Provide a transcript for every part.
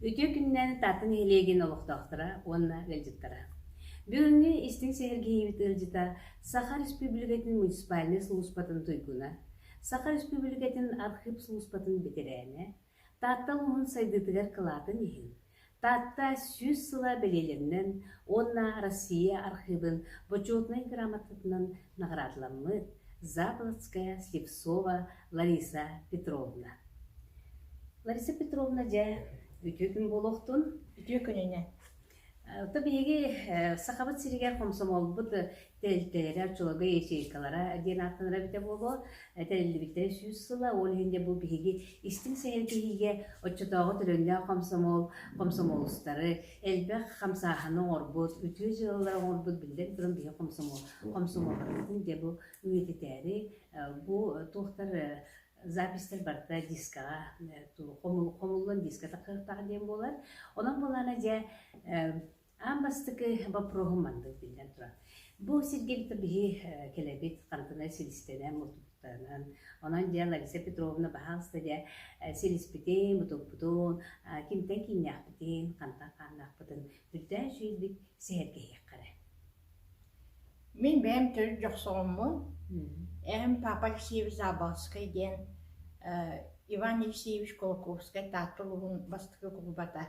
Үтүө күнүнэн Таатта нэһилиэгин олохтоохторо уонна ыалдьыттара. Бүгүҥҥү истиҥ сэһэргэһиибит ыалдьыта Саха Республикатын муниципальнай сулууспатын туйгуна, Саха Республикатын архыып сулууспатын бэтэрээнэ, Таатта улууһун сайдыытыгар кылаатын иһин Таатта 100 сыла бэлиэлэринэн уонна Россия архыыбын Бочуотунай грамотатынан наҕараадаламмыт Заболоцкая Слепцова Лариса Петровна. Лариса Петровна, дьэ, үтүө күн буолуохтун. Үтүө күнүнэн. То биһиги Сахабыт сиригэр хомсомуолбут тэрилтэлэрэ, оччолорго ячейкалара диэн ааттанара эбитэ буолуо. Тэриллибиттэрэ 100 сыла, ол иһин дьэ бу биһиги истиҥ сэһэргэһиигэ оччотооҕу төлөннөөх хомсомуол, хомсомуолустары, элбэх хамсааһыны оҥорбут, үтүө дьыалалары оҥорбут биллэн туран биһиги хомсомуол, хомсомуолларбытын дьэ бу үйэтитээри бу туохтар записьтар барыта дискаҕа хомуллан диска тахсыахтаах диэн буолар. Онон буолаана дьэ аан бастакы боппуруоһум маннык биллэн турар. Бу сиргэ биһи кэлэбит хантына силистэнэн, мутуктанан. Онон дьэ Лариса Петровна баһаалыста дьэ силиспитин, мутукпутун, кимтэн кииннээхпитин, хантан хааннаахпытын үрдээн үчүгэйдик сэһэргэһиэххэ эрэ. Мин бэйэм төрүт дьохсоҕоммун. Эһэм Папа Алексеевич Заболоцкай диэн Иван Евсеевич Кулаковскай Таатта улууһун бастакы кулубата.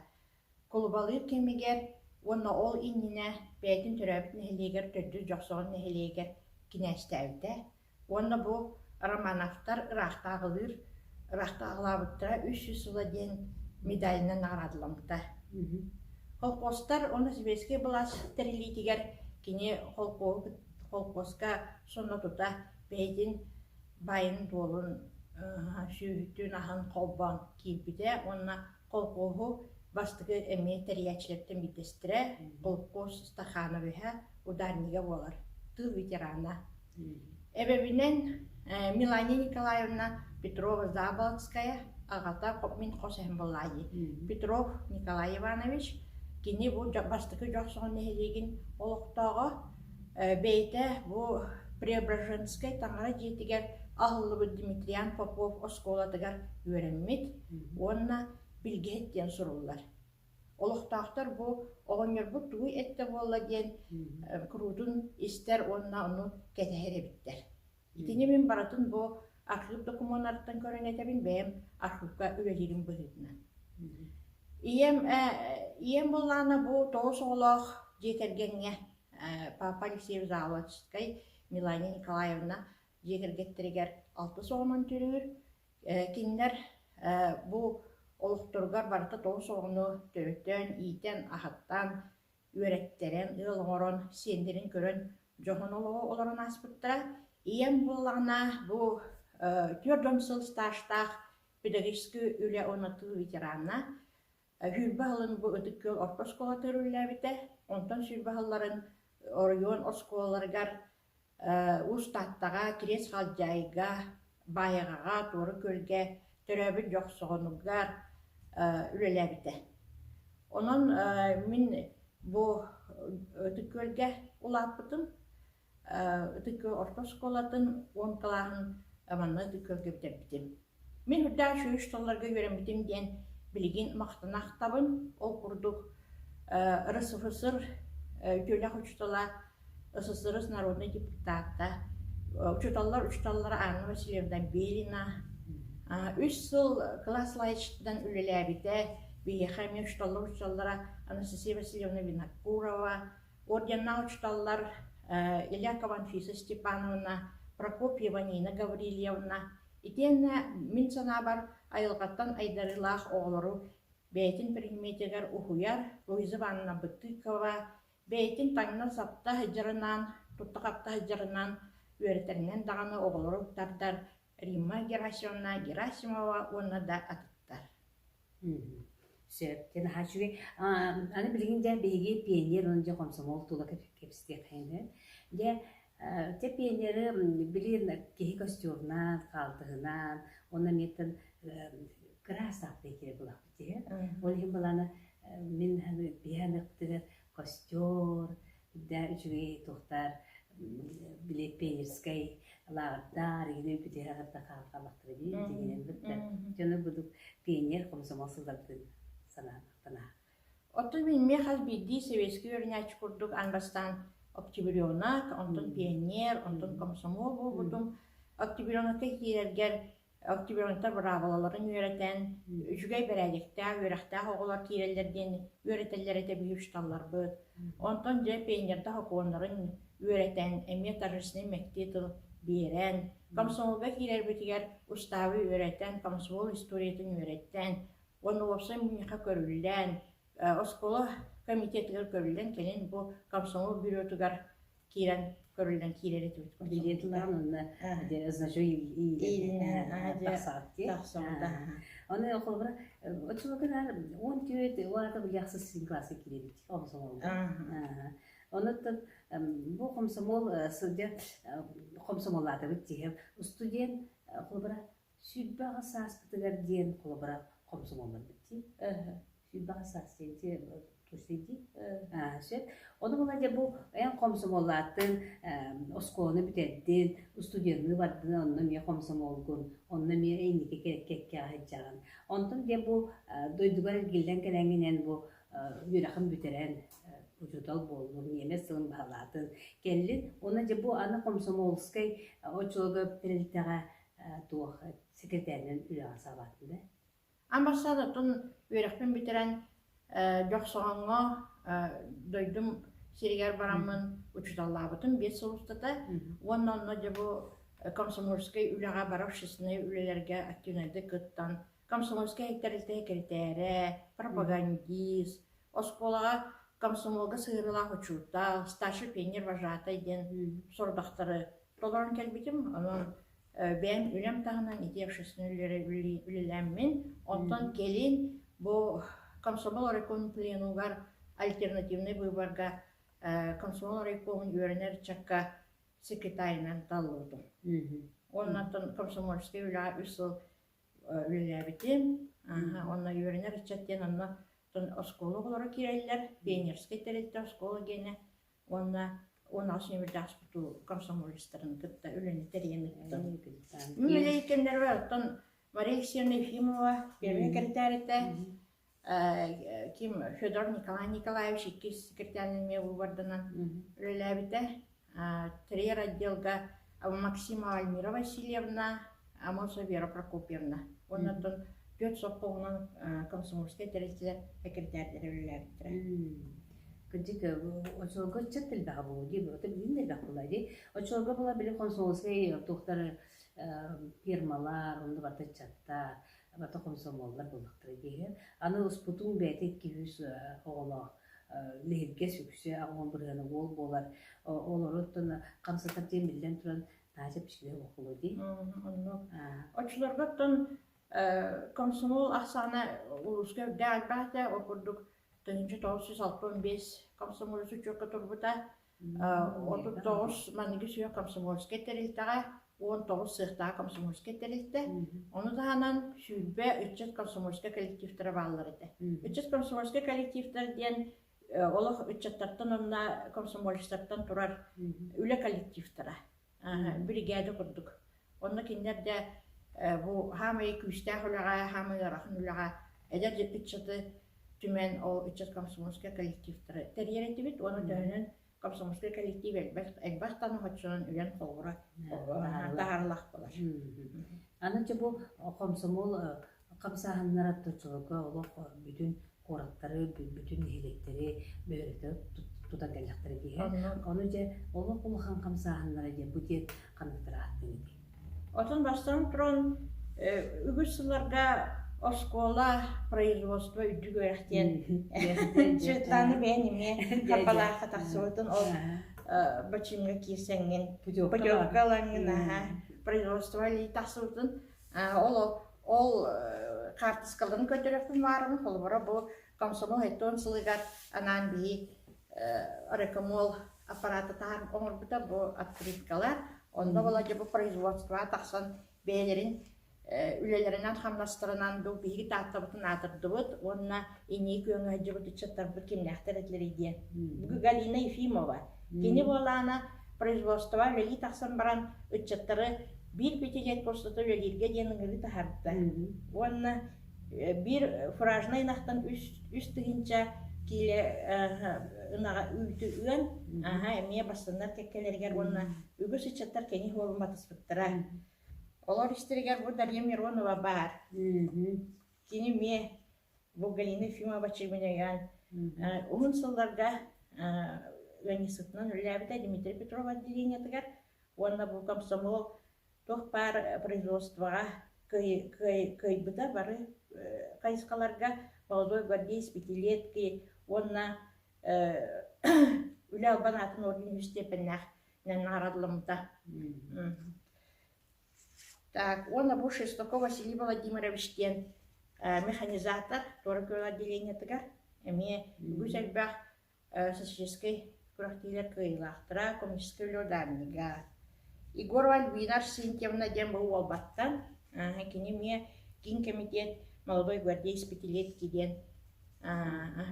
Кулубалыыр кэмигэр уонна ол иннинэ бэйэтин төрөөбүт нэһилиэгэр Төрдүс Дьохсоҕон нэһилиэгэр кинээстээбитэ. Уонна бу Романовтар ыраахтааҕылыыр ыраахтааҕылаабыттара 300 сыла диэн медалынан наҕараадаламмыта. Холкуостар уонна сэбиэскэй былаас тэриллиитигэр кини холкуоһу холкуоска сонно тута бэйэтин баайын-дуолун сүөһүтүн аһын холбоон киирбитэ уонна холкуоһу бастакы эмиэ тэрийээччилэртэн биирдэстэрэ холкуос Стахановиһа ударнига буолар, тыыл ветерана. Эбэбинэн Милания Николаевна Петрова-Заболоцкая аҕата мин хос эһэм буоллаҕа дии. Петров Николай Иванович кини бу бастакы Дьохсоҕон нэһилиэгин олохтооҕо бэйэтэ бу Преображенскай таҥара дьиэтигэр аһыллыбыт Дмитриан Попов оскуолатыгар үөрэммит уонна билгэһит диэн суруллар. Олохтоохтор бу оҕонньорбут тугу эттэ буолла диэн куруутун истэр уонна ону кэтэһэр эбиттэр. Итини мин барытын бу архыып докумуоннарыттан көрөн этэбин, бэйэм архыыпка үлэлиирим быһыытынан. Ийэм, ийэм буоллаҕына бу 9 оҕолоох дьиэ кэргэҥҥэ папа Алексеев Заводскай, Милания Николаевна дьиэ кэргэттэригэр алтыс оҕонон төрүүр. Кинилэр бу олохторугар барыта 9 оҕону төрөтөн, иитэн, аһаттаан, үөрэттэрэн, ыал оҥорон, сиэннэрин көрөн дьоһун олоҕу олорон ааспыттара. Ийэм буоллаҕына бу 40 сыл стажтаах педагогическай үлэ уонна тыыл ветерана. 20 сылын бу Ытык Күөл орто оскуолатыгар үлэлээбитэ. Онтон 20 сылларын оройуон оскуолаларыгар Уус Тааттаҕа, Кириэс Халдьаайыга, Баайаҕаҕа, Туора Күөлгэ төрөөбүт Дьохсоҕонугар үлэлээбитэ. Онон мин бу Ытык Күөлгэ улааппытым. Ытык Күөл орто оскуолатын 10 кылааһын манна Ытык Күөлгэ бүтэрбитим. Мин үрдээх үчүгэй учууталларга үөрэммитим диэн билигин махтана ахтабын. Ол курдук РСФСР үтүөлээх учуутала, СССР народнай депутата, учууталлар учууталлара Анна Васильевна Белина үс сыл кылаас салайааччытынан үлэлээбитэ. Биһиэхэ эмиэ учууталлар учууталлара Анастасия Васильевна Винокурова, орденнаах учууталлар Ильякова Анфиса Степановна, Прокопьева Нина Гаврильевна, Итиэннэ, мин санаабар, айылҕаттан айдарыылаах оҕолору бэйэтин предметигэр уһуйар Луиза Ивановна Бытыкова бэйэтин таҥна-сапта сылдьарынан, тутта-хапта сылдьарынан, үөрэтэринэн даҕаны оҕолору тардар Римма Герасимовна Герасимова уонна да атыттар. Сөп, дьэ наһаа үчүгэй. Аны билигин дьэ биһиги пионер уонна дьэ хомсомуол тула кэпсэтиэххэ Дьэ, дьэ пионеры билигин киһи костюмнаан, хаалтыһынан, уонна эмиэттэн кыраас ааппай киирэр буолаахпыт дии. Ол иһин былаана мин биһи аныахпытыгар костер, да үчүгэй туохтар били пионерскай лааҕырдар игин бүтүһэ хааллахтара дии дьиҥинэн бытта дьону будук пионер комсомол сылларбытын. санаатахтана. Оттон мин эмиэ хас биирдии сэбиэскэй үөрэнээччи курдук аан бастаан октябренок, онтон пионер, онтон комсомол буолбутум. Октябренокка киирэргэр октябренктар быраабылаларын үөрэтэн, үчүгэй бэрээдэктээх, үөрэхтээх оҕолор киирэллэр диэн үөрэтэллэр этэ биһи учууталларбыт. Онтон дьэ пионердар сокуоннарын үөрэтэн, эмиэ торжественнай мэктиэ тыл биэрэн, комсомолга киирэрбитигэр устаабы үөрэтэн, комсомол историятын үөрэттэн, Уонна уопсай мунньахха көрүллэн, оскуола комитетыгар көрүллэн, кэлин бу комсомол бюротугар киирэн көрүллэн киирэр этибит. Билиэтилаан онно значок тахсаат. Оны холобура оччолорго 14 уата билиахсыз син класса кииребит комсомолга. Онуттан бу комсомол сылдьа комсомоллаатыбыт тиһэм студент холобура 28 сааспытыгар диэн холобура хомсомуолларбыт дии. 28 саас диэн дии дии. Сөп. Ону була дьэ бу эн хомсомуоллааттын, оскуоланы бүтэрдин, студенныы бардын, онно эмиэ хомсомуолгун, онно эмиэ инники кэккэҕэ сылдьаҕын. Онтон дьэ бу дойдугар эргиллэн кэлэҥҥинэн бу үөрэхин бүтэрэн учуутал буоллун, ньиэмэс тылын баһылаатын, кэллин. Уонна дьэ бу аны комсомольскай оччолорго тэрилтэҕэ туох секретарынан үлэҕэ саҕалаатын да? Амбассадатын үөрэхпин бүтэрэн Дьохсоҕоҥҥо дойдум сиригэр бараммын учууталлаабытым 5 сыл устата уонна онно дьэ бу комсомольскай үлэҕэ бары общественнай үлэлэргэ активнайдык кыттан комсомольскай тэрилтэ секретарэ, пропагандист, оскуолаҕа комсомолга сыһыарыылаах учуутал, старший пионер вожатай диэн сорудахтары толорон кэлбитим. Онон бэйэм үлэм таһынан ити общественнай үлэлэри үлэлээммин, онтон кэлин бу комсомол райкомун пленугар альтернативнай быыбарга комсомол райкомун үөрэнэр ыччакка секретарынан таллыбытым. Оннуттан комсомольскай үлэҕэ үс сыл үлэлээбитим. Онно үөрэнэр ыччат диэн онно оскуола оҕолоро киирэллэр, пионерскай тэрилтэ оскуола диэнэ уонна 16 нөмүрдээх комсомолецтарын кытта үлэни тэрийэн ыыттым. Мин үлэлиир кэмнэрбэр оттон Мария Алексеевна Ефимова первый секретарь этэ, ким Федор Николай Николаевич иккис секретарынан эмиэ выборданан үлэлээбитэ. Тэрийэр отделга Максимова Альмира Васильевна, Амосова Вера Прокопьевна. Уонна оттон түөрт сопхуоһунан комсомольскай тэрилтэлэр секретарьдара үлэлээбиттэрэ. Кырдьык, оччолорго ыччат элбэҕэ буолуо дии, ото билигин элбэх буолла дии. Оччолорго була били комсомольскай туохтар фирмалар, онно барыта ыччаттар, барыта комсомоллар буоллахтара дии. Аны успутуҥ бэйэтэ 200 оҕолоох лиһиргэ сүксэ аҕуон бырыһыана уол буолар. Олору хамсатар диэн биллэн туран таача пичкилэ буолуо дии. Онно оччолорго оттон комсомол ахсаана улууска үрдээх элбэх этэ, ол курдук 1965 комсомолец учуокка турбута, 39 маныгы сүөх комсомольскай тэрилтэҕэ, 19 сыахтаах комсомольскай тэрилтэ. Ону таһынан 20 ыччат комсомольскай коллективтара бааллар этэ. Ыччат комсомольскай коллективтар диэн олох ыччаттартан уонна комсомолецтартан турар үлэ коллективтара. Биригээдэ курдук. Онно кинилэр да бу хаамай күүстээх үлэҕэ, хаамай ыарахан үлэҕэ эдэр ыччаты түмэн ол ыччат комсомольскай коллективтары тэрийэр этибит уонна төһөнөн комсомольскай коллектив элбэх элбэх таныһоччунан үлэн холобура таһаарылах болар. Аны бу комсомол хамсааһыннара оччолорго олох бүтүн куораттары, бүтүн нэһилиэктэри бөһүөлэктэри тутан кэллэхтэрэ дии. Ону дьэ олох улахан хамсааһыннара диэн бу диэн ханныктара ааттыыр эбит. Отон бастан туран үгүс сылларга оскуола производство үрдүк үөрэх диэн Светлана бэйэн эмиэ Харбалаахха тахсыбытын ол бачыымҥа киирсэҥҥин путевка ылаҥҥын аха производство тахсыбытын ол ол хаартыскаларын көрдөрөхпүн баарым холобура бу комсомол 70 сылыгар анаан биһи рекомол аппарата таһар оҥорбута бу открыткалар онно Володя бу производствоҕа тахсан бэйэлэрин үлэлэринэн хамнастарынан бу биһиги Тааттабытын аатырдыбыт уонна инники күөҥҥэ сылдьыбыт ыччаттарбыт кимнээхтэр этилэрий диэн. Бүгүн Галина Ефимова. Кини буолаана производство үлэлии тахсан баран ыччаттары биир пятилетка устата үлэлииргэ диэн ыҥырыы таһаарбыта. Уонна Биир фуражнай ынахтан 3 тыһыынча киилэ ынаҕа үүтү ыан, аха эмиэ бастыннар кэккэлэригэр уонна үгүс ыччаттар кини суолун батыспыттара. Олор истэригэр бу Дарья Миронова баар. Кини эмиэ бу Галина Ефимова Чебенеган уһун сылларга ыанньыксытынан үлэлээбитэ Дмитрий Петров отделениетыгар уонна бу комсомол туох баар производствоҕа кыайбыта бары хайысхаларга молодой гвардеец пятилетки уонна үлэ албан аатын орден үс степеннээх наҕараадалламмыта. Так, уонна бу Шестаков Василий Владимирович диэн механизатор Туора Күөл отделениетыгар эмиэ үгүс элбэх социалистическай күрэхтиилэр кыайыылаахтара, коммунистическай үлэ ударнига. Егорова Альбина Арсентьевна диэн бу Уолбаттан, кини эмиэ Киин кэмитиэт молодой гвардеец пятилетки диэн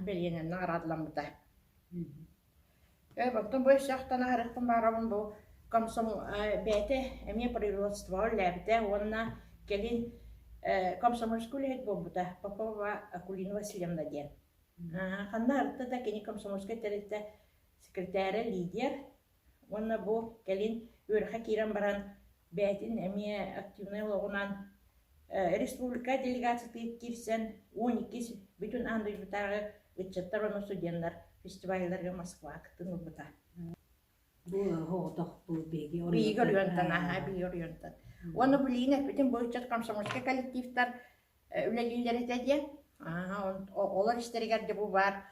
бэлиэнэн наҕараадаламмыта. Оттон бу өссө ахтан аһарыахпын баҕарабын бу комсомол бэйэтэ эмиэ производствоҕа үлэлээбитэ уонна кэлин комсомольскай үлэһит буолбута Попова Акулина Васильевна диэн. Ханна арытта да кини комсомольскай тэрилтэ секретарэ, лидер уонна бу кэлин үөрэххэ киирэн баран бэйэтин эмиэ активнай олоҕунан республика делегациятыгар киирсэн 12 бүтүн аан дойдутааҕы ыччаттар уонна студеннар фестивалларга Москваҕа кыттыыны ылбыта. Бу оҕотох бу биһиги Биһиги оройуонтан, аһаа, биһиги оройуонтан. Уонна билигин эппитим бу ыччат комсомольскай коллективтар үлэлииллэр этэ диэн. Олор истэригэр дьэ бу баар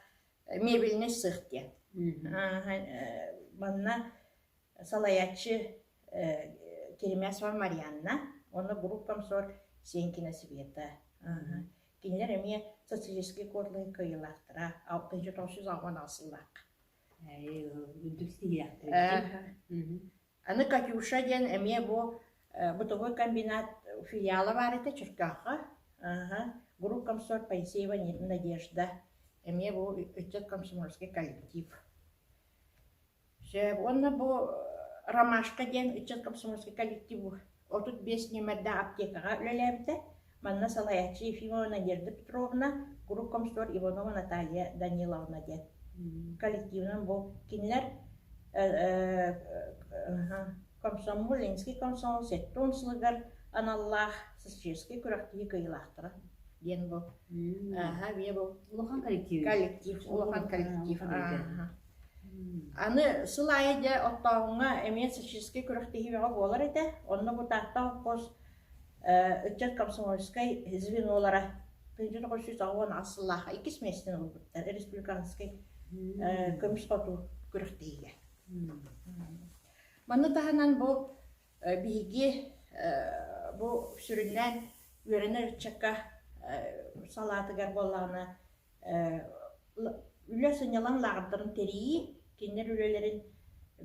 мебельный сых диэн. Манна салайааччы Керемясова Марианна уонна группам сор Сенкина Света. Кинилэр эмиэ социалистическай куоталаһыы кыайыылаахтара 6968 сыллаах. Үрдүк ситиһиилээхтэр. Аны Катюша диэн эмиэ бу бытовой комбинат филиала баар этэ Чөркөөххө. Групп комсор Поисеева Надежда. Эмиэ бу ыччат комсомольский коллектив. Сөп. Уонна бу Ромашка диэн ыччат комсомольский коллектив 35 нүөмэрдээх аптекаҕа үлэлээбитэ. Манна салайааччы Ефимова Надежда Петровна, куруук комсомол Иванова Наталья Даниловна диэн коллективынан бу кинилэр комсомол, Ленинский комсомол 70 сылыгар аналлаах социалистическай күрэхтэһии кыайыылаахтара диэн бу. Аха, бу Улахан коллектив. Коллектив, улахан коллектив. Аны сыл аайы дьэ оттооһуҥҥа эмиэ социалистическай күрэхтэһии бөҕө буолар этэ. Онно бу Таатта холкуос ыччат комсомольскай звенолара 1988 сыллаахха иккис миэстэни ылбыттар республиканскай көмүс хоту күрэхтэһиигэ. Маны таһынан бу биһиги бу сүрүннээн үөрэнэр ыччакка салаатыгар буоллаҕына үлэ сынньалаҥ лааҕырдарын тэрийии, кинилэр үлэлэрин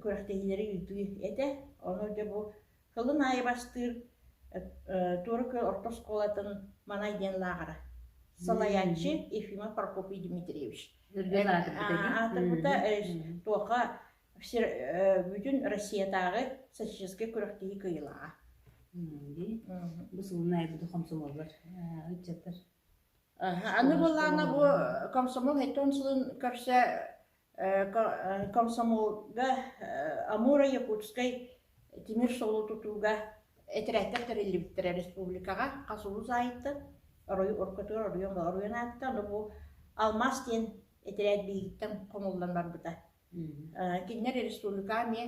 күрэхтэһиилэри ыытыы этэ. Ону дьэ бу сылын аайы бастыыр Туора Күөл орто оскуолатын Манай диэн лааҕыра. Салайааччы Ефимов Прокопий Дмитриевич. Аатырбыта туоха бүтүн Россиятааҕы социалистическай күрэхтэһии кыайыылааҕа. Бу сылын аайы буду комсомоллар ыччаттар. Аны буоллаҕына бу комсомол 70 сылын көрсө комсомолга Амуро-Якутскай тимир суолу тутууга этэрээттэр тэриллибиттэрэ республикаҕа хас улуус аайыттан оройуон оройуон оройуон ааттан аны бу Алмаас диэн этэрээт биһигиттэн хомуллан барбыта. Кинилэр республикаҕа эмиэ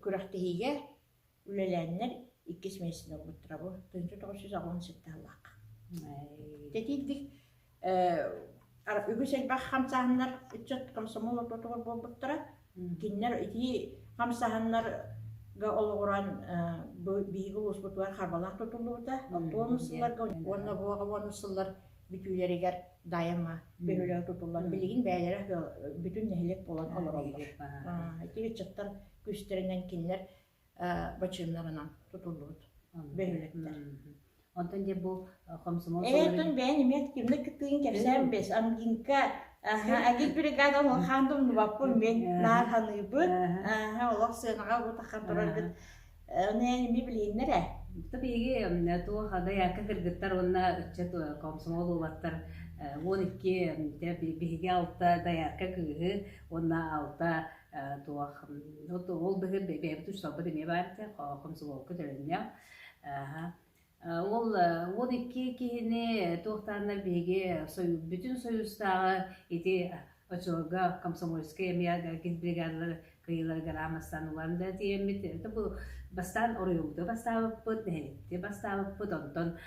күрэхтэһиигэ үлэлээннэр иккис миэстэни ылбыттара бу 1987 сыллаахха. Тэтиирдик үгүс элбэх хамсааһыннар ыччат комсомол ортотугар буолбуттара. Кинилэр ити хамсааһыннарга олоҕуран биһиги улууспутугар Харбалаах тутуллубута. Оттон сылларга уонна буоҕа сыллар бүтүүлэригэр Дайама бөһүөлэгэ тутуллан билигин бэйэлэрэ бүтүн нэһилиэк буолан олороллор. Ити ыччаттар күүстэринэн кинилэр бачыымнарынан тутуллубут бөһүөлэктэр. Онтон дьэ бу комсомол Ээтон бэйэн эмиэ активный кыттыгын кэпсээн бэс Амгинка агит бригада улахан тумнубаппын мен наар ханыыбын олох сыанаҕа бу таххан тураргыт. Ону эн эмиэ билиһиннэр ээ. Биһиги туох дайаакка кыргыттар уонна ыччат комсомол уолаттар 12 биһиги алта дайаакка кыыһы уонна алта туох ол быһыр бэйэбит учууталбыт эмиэ баар этэ комсомолка төлөннөөх. Ол 12 киһини туохтааннар биһиги бүтүн Союзтааҕы ити оччолорго комсомольскай эмиэ бригадалар кыайыыларыгар аамастаан улаан да тиийэммит это бу бастаан оройуоммутугар бастаабыппыт, нэһилиэкти бастаабыппыт, онтон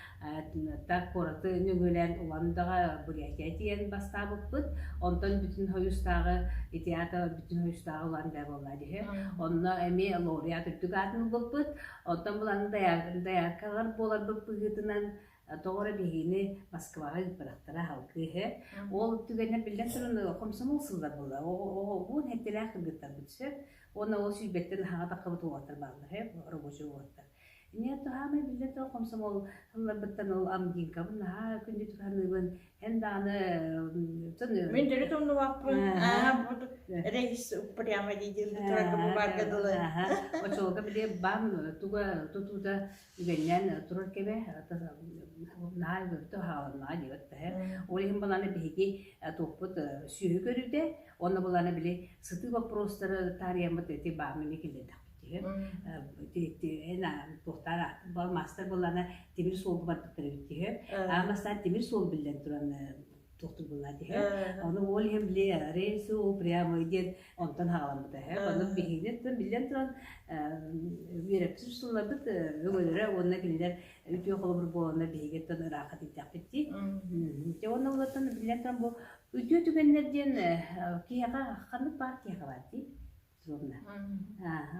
так куораты нөҥүөлээн Улан-Удэҕэ Бурятия тиийэн бастаабыппыт, онтон бүтүн Союзтааҕы ити аата бүтүн Союзтааҕы Улан-Удэ буолла дии. Онно эмиэ лауреат үрдүк аатын ылбыппыт. Оттон булан дояркалар буоларбыт быһыытынан тоҕо эрэ биһигини Москваҕа ыыппатахтара халгыы иһэ. Ол түгэннэр биллэн туран комсомол сыллар буолла. Оҕо хэттэлээх кыргыттарбыт сөп. Уонна ол сүүрбэттэн аһаҕа таххыбыт уолаттар бааллар, рабочий уолаттар. Инньэ туһаамай биллэн туран комсомол сылларбыттан ол Амгинкабын наһаа күндүтүк саныыбын. Эн даҕаны Мин төрүт умнубаппын. Рейс прямо диир турарга бу барга дылы. Очолго били бам туга тутуута үгэннээн турар кэбэ наһаа өлбөтө хааланнаҕа диэбэт таһа. Ол иһин баланы биһиги туохпут сүөһү көрүүтэ, онно баланы били сытыы вопростары таарыйаммыт эти баамыны киллэрдэхпит туохтаар маастар буоллаана тимир суолга барбыттар эбит түһэ. Аамастаан тимир суол биллэн туран туохтур буоллаа түһэ. Ону ол иһин били рельсу прямо диэн онтон хаҕаламмыта. Ону биһигини биллэн туран үөрэппит сылларбыт өҥөлөрө уонна кинилэр үтүө холобур буоланнар биһигиттэн ыраахха тиийдэхпит дии. Дьэ уонна олортон биллэн туран бу үтүө түгэннэр диэн киһиэхэ ханнык баар киһиэхэ баар дии. Словно.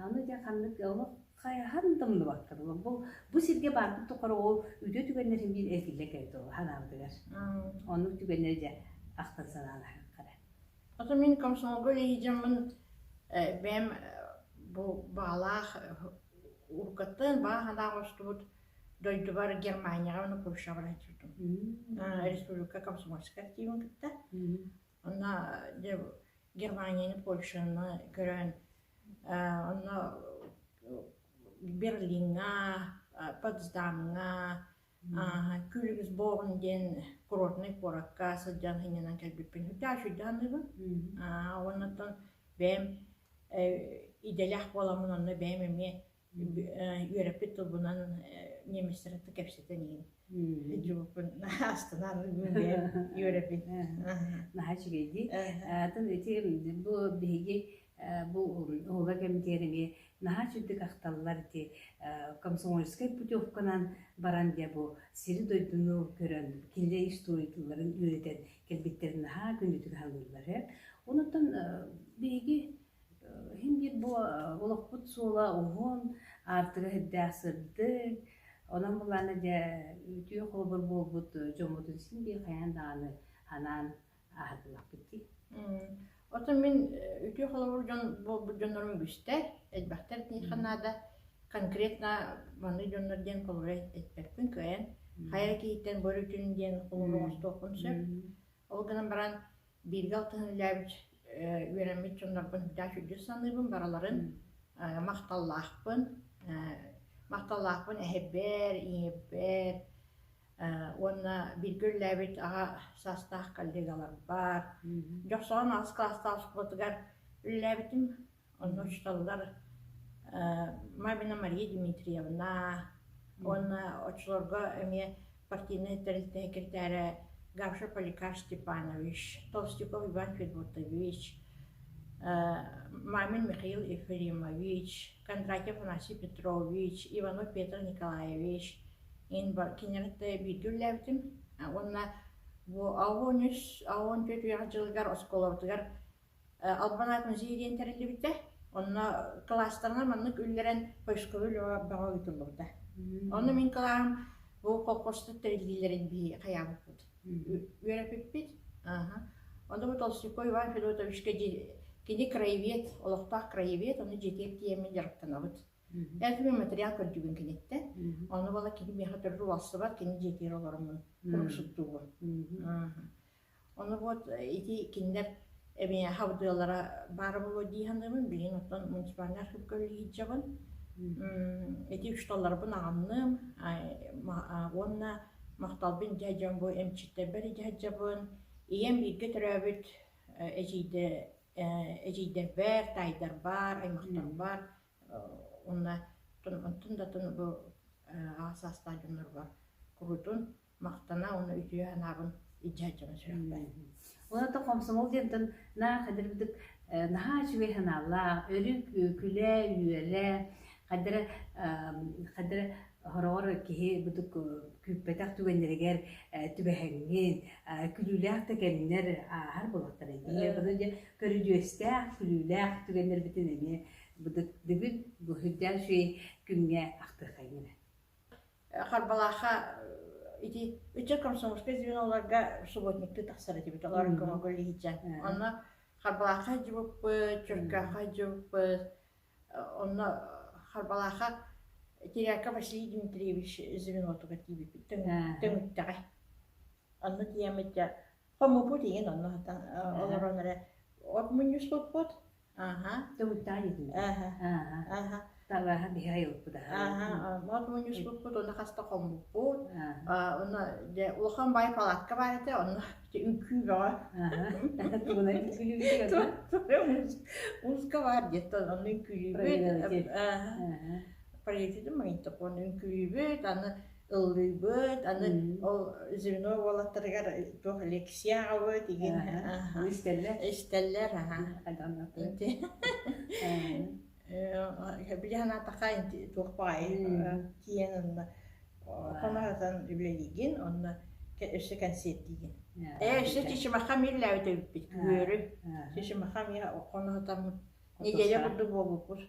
Ону дьэ ханнык олох хайахан да умнубакка бу бу сиргэ баарбыт тухары ол үтүө түгэннэрин биир эргиллэ кэлбит ол ханаабытыгар. Оннук түгэннэри дьэ ахтан санаалаһыаххара. Ото мин комсомолга үлэлиир бэйэм бу баалаах уруккаттан баа санаах оҥостубут дойдубар Германияҕа уонна Польшаҕа баран сылдьыбытым. Республика комсомольскай активын кытта. Онно дьэ Германияны, Польшаны көрөн, онно Берлиҥҥа, Потсдамҥа, Кюльгсборн диэн курортнай куоракка сылдьан сынньанан кэлбиппин сүрдээх үчүгэйдик саныыбын. Уонна бэйэм идэлээх буоламмын онно бэйэм эмиэ үөрэппит тылбынан немецтэр кытта кэпсэтэн иһин дьубуппун астынан бэйэм үөрэппит. Наһаа үчүгэй дии. Атын ити бу биһиги бу уһуга кэмитиэр эмиэ наһаа үчүгдүк ахталлар ити комсомольскай путевканан баран дьэ бу сири-дойдуну көрөн кинилэр историяларын үөрэтэн кэлбиттэрин наһаа күндүтүк аһылыыллар. Онуттан биһиги Иһин биир бу олохпут суола уһун, аартыга сирдээх сырдык, онон былаана дьэ үтүө холобур буолбут дьоммутун син биир хайаан даҕаны анаан аһардылахпыт дии. Оттон мин үтүө холобур дьон буолбут дьоннорум үгүстэр, элбэхтэр итиниэхэ наада. Конкретно маннык дьоннор диэн холобура эппэппин кыайан. Хайа киһиттэн бу өрүтүн диэн холобур оҥостуохпун сөп. Ол гынан баран бииргэ алтыһан үлэлээбит үөрэммит дьоннорбун сүрдээх үрдүк саныыбын барыларын махталлаахпын махталлаахпын эһэбэр ийэбэр уонна бииргэ үлэлээбит аҕа саастаах коллегаларбар Дьохсоҕон аҕыс кылаастаах оскуолатыгар үлэлээбитим онно учууталлар Мамина Мария Дмитриевна уонна оччолорго эмиэ партийнай тэрилтэ секретарэ Гавша Поликар Степанович, Толстяков Иван Федотович, Мамин Михаил Ефремович, Кондратьев Афанасий Петрович, Иванов Петр Николаевич кинилэртэ бииргэ үлэлээбитим уонна бу 63 64 үөрэх дьылыгар оскуолабытыгар Албан аат музей диэн тэриллибитэ. Онно кылаастарынан маннык үллэрэн поисковый үлэҕэ бөҕө ыытыллыбыта. Онно мин кылааһым бу колхозтар тэриллиилэрин биһи хайаабыппыт. Үөрэппиппит. Онно бу Толстяков Иван Федотовичка кини краевед, олохтоох краевед, ону дьиэтигэр тиийэммин дьарыктанабыт. Эн материал көрдүгүн киниттэн. Ону буола кини миэхэ төрүт уларсыбат, кини дьиэтигэр олороммун сурук Ону вот ити кинилэр эмиэ хабдыалара баара буолуо дии саныыбын. Билигин оттон муниципальнай архыыпка үлэлии сылдьабын. Ити учууталларбын аҕынным уонна махталбын дьэ дьон бу эмчиттэрбэр дьаһайдьабын. Ийэм бииргэ төрөөбүт эдьиийдэ эдьиийдэрбэр, таайдарбар, аймахтарбар уонна онтон да атын бу аҕа саастаах дьоннорбор куруутун махтана уонна үтүө санаабын илдьэ сылдьабын сүрэхпэр. Онон комсомол диэнтэн наа хадырбытык наһаа үчүгэй санаалаах, өрүү күлэ, үөрэ, хадара хадара хороҕор киһи бутук күүппэтэх түгэннэригэр түбэһэҥҥин, күлүүлээх да кэмнэр ааһар буолахтара дии. Ону дьэ көрүдьүөстээх, күлүүлээх түгэннэрбитин эмиэ бутук бүгүн бу сүрдээх үчүгэй күҥҥэ ахтыаххайын эрэ. Харбалаахха ити ыччат комсомольскай звеноларга субботниктыы тахсар этибит, олор көмөгө илиһиччэн. Онно Харбалаахха сылдьыбыппыт, Чөркөөххө сылдьыбыппыт. Онно Харбалаахха Теряка Василий Дмитриевич звенотугар тиийбиппит Төҥүттэҕэ. Онно тиийэммит дьэ хоммуппут игин онно олорон эрэ от мунньуспуппут. Аха. Төҥүттэҕэ диэтиҥ. Аха. Аха. Таҕаһа биһи айылпыт аха. Аха. От мунньуспуппут, онно хаста хоммуппут. Онно дьэ улахан баай палатка баар этэ, онно үҥкүү бөҕө. Аха. Тугунан үҥкүүлүүбүт Музыка баар диэттэн онно үҥкүүлүүбүт. Проектитин магнитофон үҥкүүлүүбүт, аны ыллыыбыт, аны ол звено уолаттарыгар туох лекция аҕабыт игин истэллэр истэллэр аха били санаатахха туох баҕайы тиийэн онно хоноһотон үлэлиигин онно өссө кэнсиэртиигин ээ өссө Чичимаха мииллээбит эбиппит күһүөрү Чичимаха эмиэ хоноһотоммут неделя курдук буолбуппут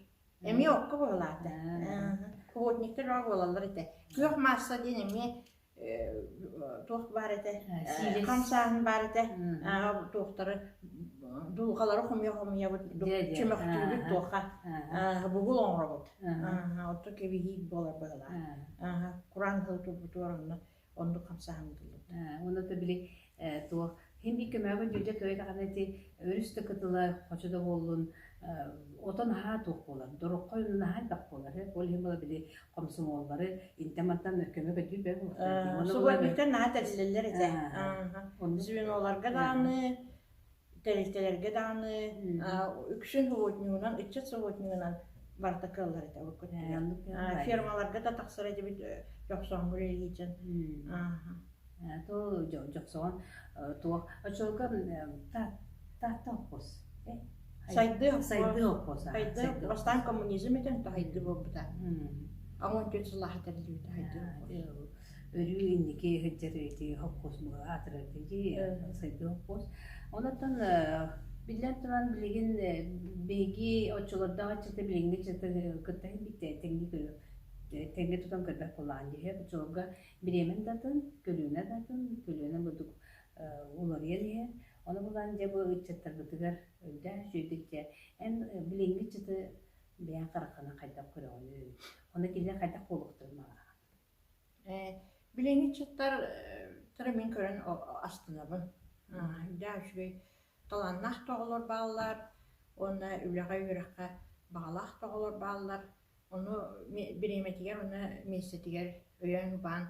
Эмиэ окко быһылаата. Плотниктар бөҕө буолаллар этэ. Күөх маасса диэн эмиэ туох баар этэ, хамсааһын баар этэ. Туохтары дулҕалары хомуйа-хомуйабыт, чөмөхтүүбүт туохха бугул оҥоробут. Оттон кэбиһии буолар быһылаах. Кураан сыл турбутугар онно оннук хамсааһын ыытыллыбыт. Уонна то били туох хин биир көмөҕө дьүдьэ көй даҕаны ити өрүс да кытыла хочо да буоллун отон аһаа туох буолар дороххой наһаа элбэх буолар ол иһин була били комсомоллары интэ мантан көмө көдүү бэ Субботниктар наһаа тэриллэллэр этэ. Звеноларга даҕаны тэрилтэлэргэ даҕаны үксүн субботнигынан ыччат субботнигынан барыта кыаллар этэ урукку фермаларга да тахсар этибит дьохсооҥҥо үлэлиичэн то дьохсоон туох очолго таатта оппос сайдыы сайдыы оппос сайдыы бастаан коммунизм этэн сайдыы буолбута 14 сыллааҕы тэриллибитэ сайдыы өрүү инники сылдьар ити хопхуос аатырар дии сайдыы хопхуос. Онон биллэн туран билигин биһиги оччолордоох ыччаты билиҥҥи ыччаты кытта тэҥҥэ көрө тэҥҥэ тутан көрбөт буоллаҕын дии. Оччолорго бириэмэн да атын, көлүөнэ да атын, көлүөнэ бурдук уларыйан иһэр. Ону булан дьэ бу ыччаттарбытыгар үрдээх үчүгэйдик дьэ эн билиҥҥи ыччаты бэйэҥ хараххынан хайдах көрөҕүнүй? Ону кинилэр хайдах буолуохтарын баҕараҕын? Билиҥҥи ыччаттар мин көрөн астынабын. Үрдээх үчүгэй талааннаах да оҕолор бааллар уонна үлэҕэ үөрэххэ баҕалаах да оҕолор бааллар. Ону бириэмэтигэр уонна миэстэтигэр өйөөн-убаан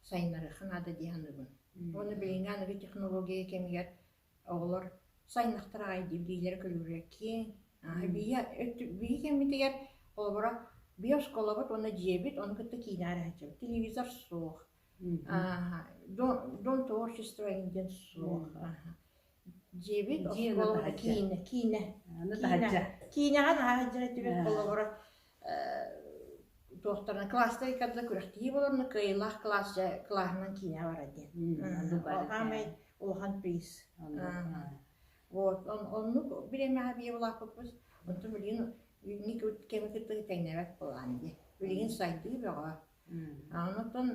сайыннарыахха наада дии саныыбын. Уонна билиҥҥи аныгы технология кэмигэр Оҕолор сайыннахтар аҕай дии билиилэрэ-көрүүлэрэ киэҥ. Биһи кэммитигэр холобура биир оскуолабыт уонна дьиэбит ону кытта киинэ арыһаччыбыт. Телевизор суох. Дом творчества диэн суох. Дьиэбит оскуолабыт киинэ киинэ киинэҕэ наһаа сылдьар этибит холобура туохтарынан класстар иккардыгар күрэхтэһии буоларына кыайыылаах кылаас дьэ кылааһынан киинэ барар диэн. Саамай улахан приз. Вот оннук бириэмэҕэ биэ улааппыппыт. Онтон билигин билиҥҥи кэми кытта тэҥнээбэт буолаан дии. Билигин сайдыы бөҕө. Онтон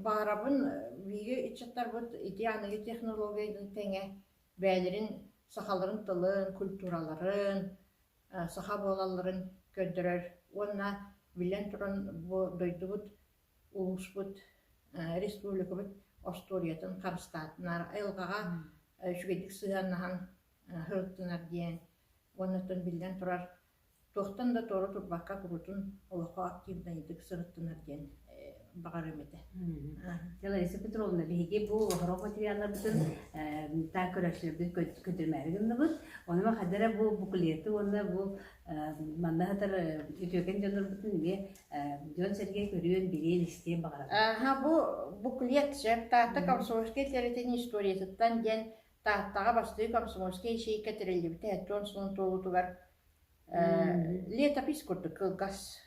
баарабын биһиги ыччаттарбыт ити аныгы технологиянын тэҥэ бэйэлэрин сахаларын тылын, культураларын, саха буолалларын көрдөрөр уонна биллэн туран бу дойдубут улууспут республикабыт остуоруйатын харыстаатынар айылҕаҕа үчүгэйдик сыһыаннаһан сырыттынар диэн уонна оттон биллэн турар. туохтан да туора турбакка куруутун олоххо активнайдык сырыттынар диэн баҕарыам этэ. Лариса Петровна, биһиги бу оһорох материалларбытын таах көрөөччүлэрбит көтүрмээри гынныбыт. Онума хадара бу буклеты уонна бу манна сытар үтүөкэн дьоннорбутун эмиэ дьон-сэргэ көрүөн, билиэн, истиэн баҕарабыт. Аха, бу буклет сөп Таатта комсомольскай тэрилтэтин историятыттан диэн Тааттаҕа бастакы комсомольскай ячейка тэриллибитэ 70 сылын туолуутугар летопись курдук кылгас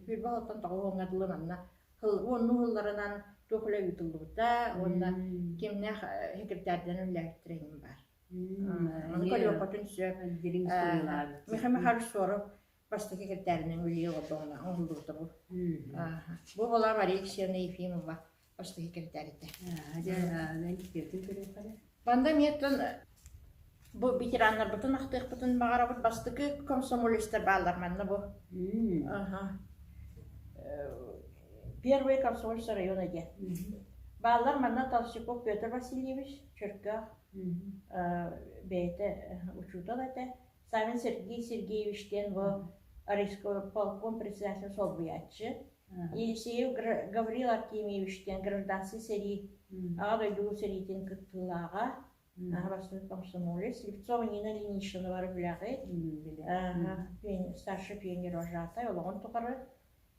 сүүрбэ сылтан тоҕус уоҥҥа дылы манна уоннуу сылларынан туох үлэ ыытыллыбыта уонна кимнээх секретарьданан үлэлээбиттэрэ иһин баар. Ону көрүөххүтүн сөп. Михаил Михайлович Соров бастакы секретарынан үлэлии олордоҕуна оҥоһуллубута бу. Бу буолар Мария Алексеевна Ефимова бастакы секретарь этэ. Манна эмиэ бу ветераннарбытын ахтыахпытын баҕарабыт. Бастакы комсомолецтар бааллар манна бу. Первый комсомолец района диэн. Бааллар манна Толстяков Петр Васильевич, Чөркөөх бэйэтэ учуутал этэ. Савин Сергей Сергеевич диэн бу полком председатель солбуйааччы. Елисеев Гаврил Артемьевич диэн гражданскай сэрии Аҕа дойду сэриитин кыттыылааҕа, бастакы комсомолец, Слепцова Нина Ильинична бары билэҕит, старший пионер вожатай олоҕун тухары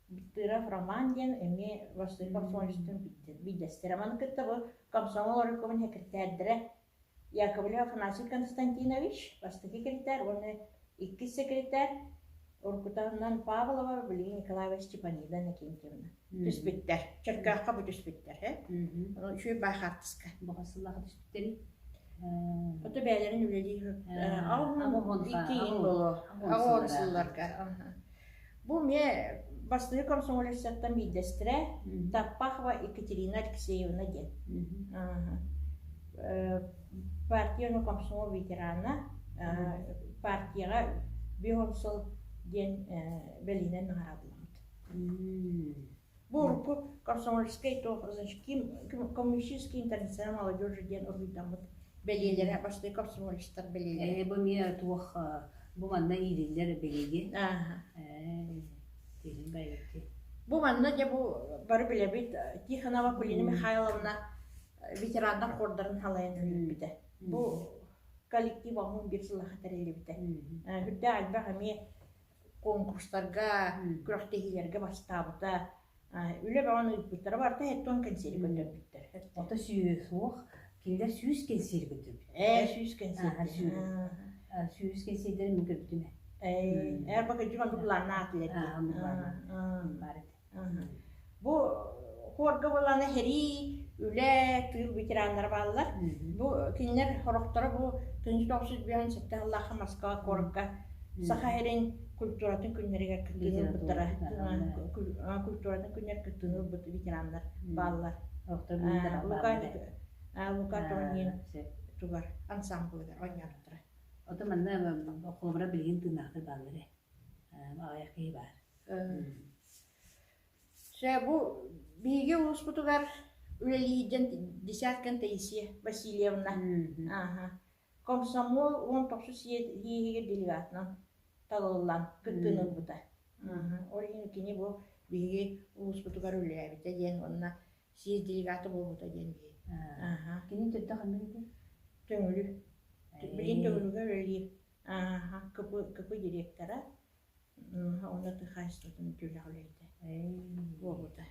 Быттыров Роман диэн эмиэ бастакы комсомолецтан биирдэстэрэ. Маны кытта бу комсомол оройкомун секретарьдара Яковлев Афанасий Константинович бастакы секретарь уонна иккис секретарь Уркутанан Павлова билигин Николаева Степанида Иннокентьевна түспүттэр. Чөркөөххө бу түспүттэр. Үчүгэй баа хаартыска. Баҕа сыллаах түспүттэрий? Ото бэйэлэрин үлэлиир икки иин боло. Аҕа сылларга. Бу эмиэ бастакы комсомолецтартан биирдэстэрэ Таппахова Екатерина Алексеевна диэн. Партия уонна комсомол ветерана, партияҕа биэс сыл диэн бэлиэнэн наҕараадаламмыт. Бу урукку комсомольскай туох значит коммунистический интернационал молодежи диэн уруһуйдаммыт бэлиэлэрэ бастакы комсомолецтар бэлиэлэрэ. Бу эмиэ туох бу манна иилиллэр бэлиэги. Бу манна дьэ бу бары билэбит Тихонова Кулина Михайловна ветераннар хордарын халайан үлэлэппитэ. Бу коллектив оһун биир сыллаха тэриллибитэ. Үрдээх элбэх эмиэ конкурстарга, күрэхтэһиилэргэ бастаабыта. Үлэ бөҕөнү ыыппыттара барыта хэттон кэнсиэри көрдөрбүттэр. Ото суох кинилэр сүүс кэнсиэри көрдөрбүттэр. Ээ, сүүс кэнсиэр. Сүүс кэнсиэрдэрин мин көрбүтүм. Ээ, эр бакыдьы маннык былааннаах этилэр. Баар этэ. Бу хуорга буоллаҕына сэрии, үлэ, тыыл ветераннара бааллар. Бу кинилэр сорохторо бу 1957 сыллаахха Москва куоракка Саха сирин культуратын күннэригэр кыттыыны ылбыттара. Культуратын күннэр кыттыыны ылбыт ветераннар бааллар. Лука Лука Тронин тугар ансамблыгар оонньообуттара. Ото манна холобура билигин тыыннаахтар бааллар ээ. Аҕыйах киһи баар. Чэ, бу биһиги улууспутугар үлэлиирдэн десяткин Таисия Васильевна ааһа комсомол 19 иһигэр делегатынан талыллан кыттыыны ылбыта. Ол иһин кини бу биһиги улууспутугар үлэлээбитэ диэн уонна съезд делегата буолбута диэн биһи. Кини төрдө ханнык этэй? Төҥүлү. Билигин Төҥүлүгэ үлэлиир. КП директора Уонна тыа хаһаайыстыбатын үтүөлээх үлэһитэ буолбута.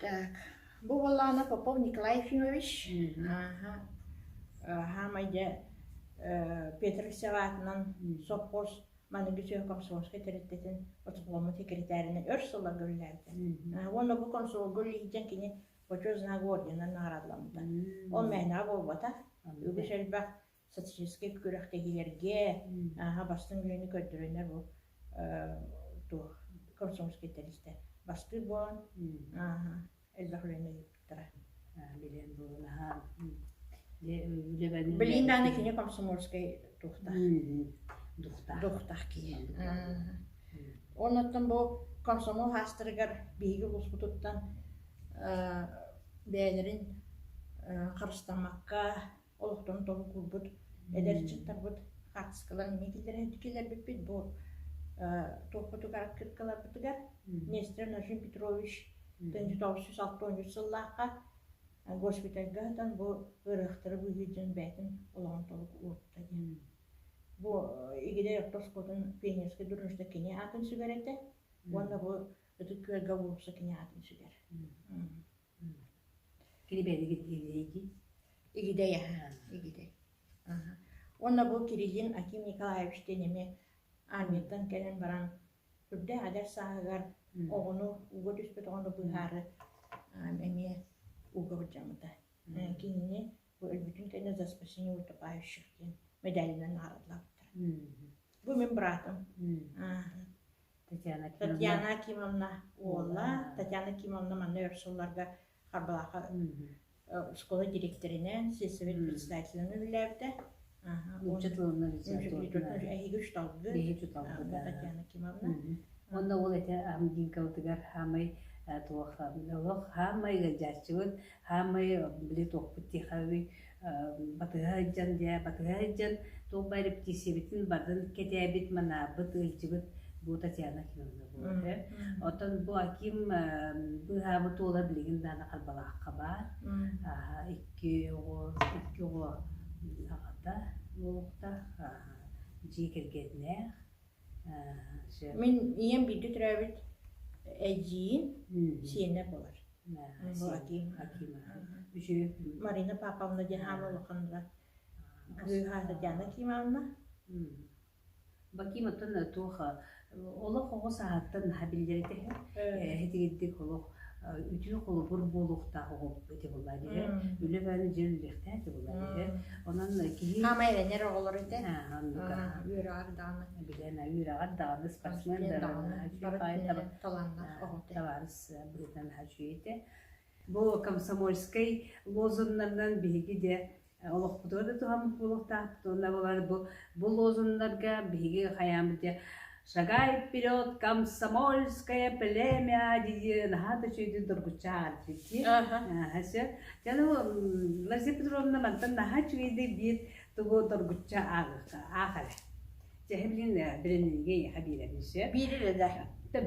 Так, бу буоллаҕына Попов Николай Ефимович, хаамай дьэ Петр аатынан сопхуос маныгы сүө комсомольскай тэрилтэтин отохломмут секретарынан өр сылларга үлэлээбитэ. Уонна бу комсомолга үлэлиирдэн кини Почет знак орденынан наҕараадаламмыта. Ол мээнэҕэ буолбатах. Үгүс элбэх социалистическай күрэхтэһиилэргэ ааһа бастыҥ үлэни көрдөрөннөр бу туох комсомольскай тэрилтэ бастыыр буолан ааһа элбэх үлэни ыыппыттара. Билэн буолан аһаа Билин даҕаны кини комсомольскай туохтаах духтаах духтаах киһи. Оннуттан бу комсомол хаастарыгар биһиги улууспутуттан бэйэлэрин харыстаммакка олохторун толук уурбут эдэр ыччаттарбыт хаартыскаларын эмиэ киллэрбиппит. Бу туохпутугар открыткаларбытыгар Нестер Нажим Петрович 1963 сыллаахха госпитальга сытан бу ыарыһахтары быыһыыр дьон бэйэтин олоҕун толук уурбута диэн. Бу Игидэй орто оскуолатын пионерскай дружина кини аатын сүгэр этэ уонна бу Ытык Күөлгэ уулусса кини аатын сүгэр. Кини бэйэтигит Игидэй Игидэй аһа, Игидэй. Уонна бу Кириллин Аким Николаевич диэн эмиэ армияттан кэлэн баран үрдээх эдэр сааһыгар оҕону ууга түспүт оҕону быыһаары эмиэ ууга былдьаммыта. Кинини бу өлбүтүн кэннэ за спасение утопающих диэн медалынан наҕараадалаабыттара. Бу мин быраатым. Татьяна Татьяна Акимовна уола. Татьяна Акимовна манна өр сылларга Харбалаахха школа директоринэн, сельсовет председателинэн үлэлээбитэ. Нуучча тылынан литературынан. Эһиги учууталгыт. Биһиги учууталбыт. Татьяна Акимовна. Уонна ол этэ Амдинкабытыгар хаамай туох олох хаамай ыалдьааччыбыт, хаамай били туохпут тихавый батыһа сылдьан дьэ батыһа сылдьан туох баар репетициябытын бардын кэтээбит, манаабыт, ыалдьыбыт бу Татьяна Акимовна буолар. Оттон бу Аким быыһаабыт уола билигин даҕаны Харбалаахха баар. Икки оҕо, икки оҕо аҕата буолуохтаах, дьиэ кэргэннээх. Мин ийэм бииргэ төрөөбүт эдьиийин сиэнэ буолар. Бу Аким. Аким. Үчүгэй. Марина Павловна диэн хаама улаханныра. Кыыһа Татьяна Кимовна. Баким оттон туох олох оҕо сааһыттан наһаа биллэр этэ эһитигирдик олох үтүө холобур буолуохтаах оҕо ити буоллаа диһэ үлэ бааны дьиэ үлэлиэхтээх ити буоллаа диһэ онон киһи Хаамай эрэнэр оҕолор этэ. Оннук Үөрэҕэр даҕаны. Билэн үөрэҕэр даҕаны спортсмен даҕаны талааннаах оҕо табаарыс быһыытынан наһаа үчүгэй этэ. Бу комсомольскай лозуннарынан биһиги де олохпутугар да туһаммыт буолуохтаахпыт уонна булар бу бу лозуннарга биһиги хайааммыт дьэ «Шагай вперед, комсомольское племя!» дии наһаа да үчүгэйдик доргуччу ааҕар дии. Сөп. Дьэ, ну, Лариса Петровна мантан наһаа үчүгэйдик биир тугу доргуччу ааҕыахха аах эрэ. Дьэ, билин билиннигэ эйиэхэ биэрэбин сөп. Биир эрэ да.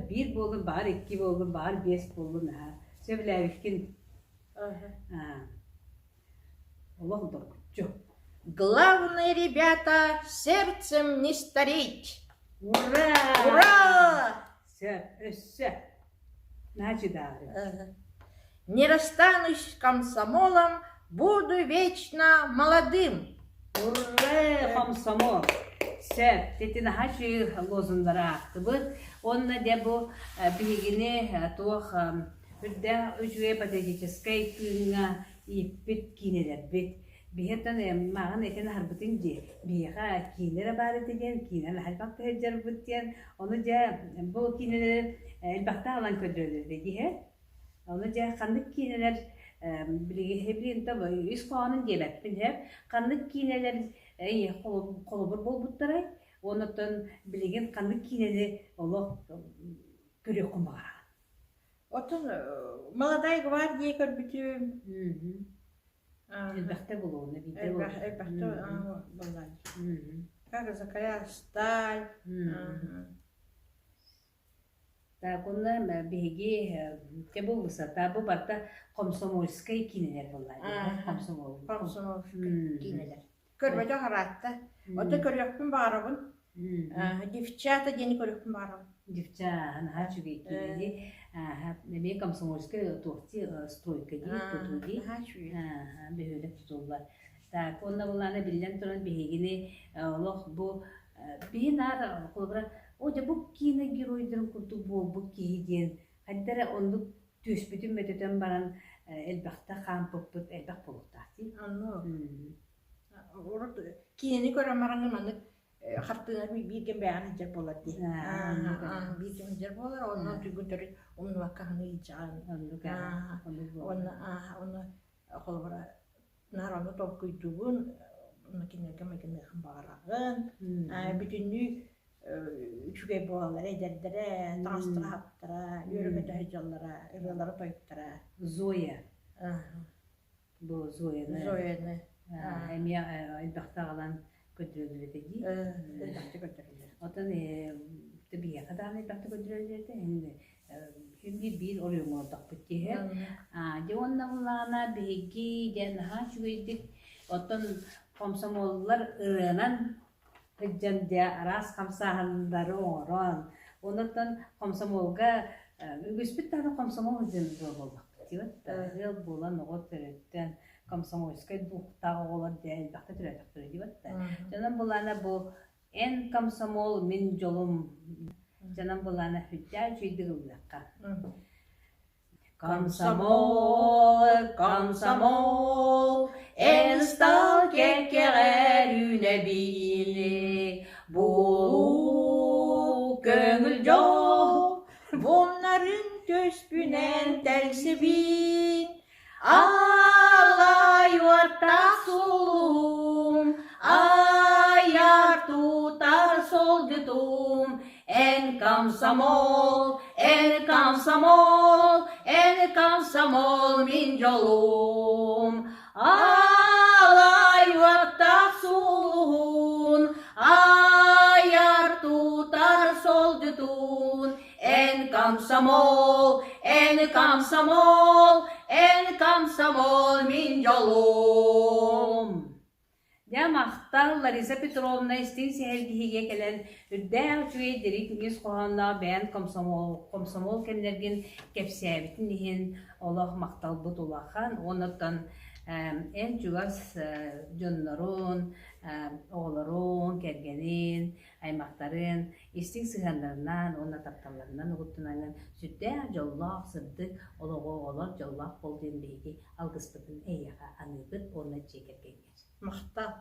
Биир буоллун, баҕар икки буоллун, баҕар биэс буоллун наһаа сөбүлээбиккин. Олох доргуччу. Главное, ребята, сердцем не стареть! Ура! Ура! Сөп, өссө. Значит, даҕаны. Не расстанусь с комсомолом, буду вечно молодым. Ура, комсомол! Сөп, тетин аһа лозуннары аахтыбыт. Онно дьэ бу биһигини туох үрдээх үчүгэй патриотическай тыыҥҥа ииппит киинэлэрбит. Биһиэттэн мааҕын этэн аһарбытын дии. Биһиэхэ киинэ эрэ баар этэ диэн, киинэ наһаа элбэхтэ сылдьарбыт диэн. Ону дьэ бу киинэлэри элбэхтэ аҕалан көрдөрөллөр диһэ. Ону дьэ ханнык киинэлэр билигин ис хоһоонун диэбэппин һэ. Ханнык киинэлэр холобур буолбуттарай? Оннуттан билигин ханнык киинэни олох көрүөххүн баҕараҕын? Оттон Молодая гвардия көрбүтүм. Элбэхтэ булуона биирдэ Элбэх элбэхтэ буоллаан. Как закалял сталь. Так, онно биһиги те бу высота бу барыта комсомольскай киинэлэр буоллаа. Комсомол. Комсомольскай киинэлэр. Көрбөтөх араатта. Ото көрүөхпүн баҕарабын. Девчата диэни көрүөхпүн баҕарабын. Девча наһаа үчүгэй киинэни. Эмиэ комсомольскай туохти стройка дии, тутуу дии. Наһаа үчүгэй. Бөһүөлэк тутуллар. Так, уонна булаана биллэн туран биһигини олох бу биһи наар холобура о дьэ бу киинэ геройдарын курдук буолбут киһи диэн хайда эрэ оннук түөспүтүн мөтөтөн баран элбэхтэ хаампыппыт элбэх буолуохтаах дии. Онно урут киинэни көрөн бараҥҥын маннык хартыына бииргэ бэйэҕин илдьэр буолар дии. Биир кэм илдьэр буолар, онно түгүн төрүт умнубакка хаһан илдьэҕин. Уонна уонна холобура наар ону толкуйдуубун, кинилэргэ майгыныахын баҕараҕын. Бүтүннүү үчүгэй буолаллара, эдэрдэрэ, таҥастара-саптара, үөрэ-көтө сылдьаллара, ырыалара-тойуктара. Зоя. Бу Зояны. Зояны. Эмиэ элбэхтэ аҕалан. Көрдөрөллөр этэ дии. Элбэхтик көрдөрөллөр. Оттон биһиэхэ даҕаны элбэхтик көрдөрөллөр этэ. Син биир биир оройуоҥҥа олордохпут дии. Дьэ уонна буллаҕына биһиги дьэ наһаа үчүгэйдик оттон хомсомуоллар ырыанан сылдьан дьэ араас хамсааһыннары оҥорон, онуттан хомсомуолга үгүспүт даҕаны хомсомуол сылдьан буоллахпыт дии ыал буолан оҕо төрөттөн комсомольскай духтаах оҕолор дьэ элбэхтэ төрөөтөхтөрө дии Дьонон булаана бу эн комсомол мин дьолум дьонон булаана сүрдээх үчүгэйдик ыллыахха. Комсомол, комсомол, эн ыстал кэккэҕэр үүнэбиини, Буолуу көҥүл дьол, Буннарын түспүнэн тэлсибин, Алай уоттаах сулуһум, айар тутар солдьутум, эн комсомол, эн комсомол, эн комсомол мин дьолум. Алай уоттаах сулуһун, айар тутар солдьутун, Эн комсомол, эн комсомол, эн комсомол мин дьолум. Дьэ, махтал Лариса Петровна истиҥ сэһэргиһиигэ кэлэн үрдээх үчүгэй дириҥ ис хоһоонноох бэйэн комсомол, комсомол кэмнэргин кэпсээбитин иһин олох махталбыт улахан. Оннуттан эн чугас дьоннорун, оҕолорун, кэргэнин, аймахтарын истиҥ сыһыаннарынан уонна тапталларынан угуттанаҥҥын сүрдээх дьоллоох, сырдык олоҕу оҕолор дьоллоох буол диэн биһиги алгыспытын эйиэхэ аныыбыт уонна дьиэ кэргэҥҥэр. Махтал.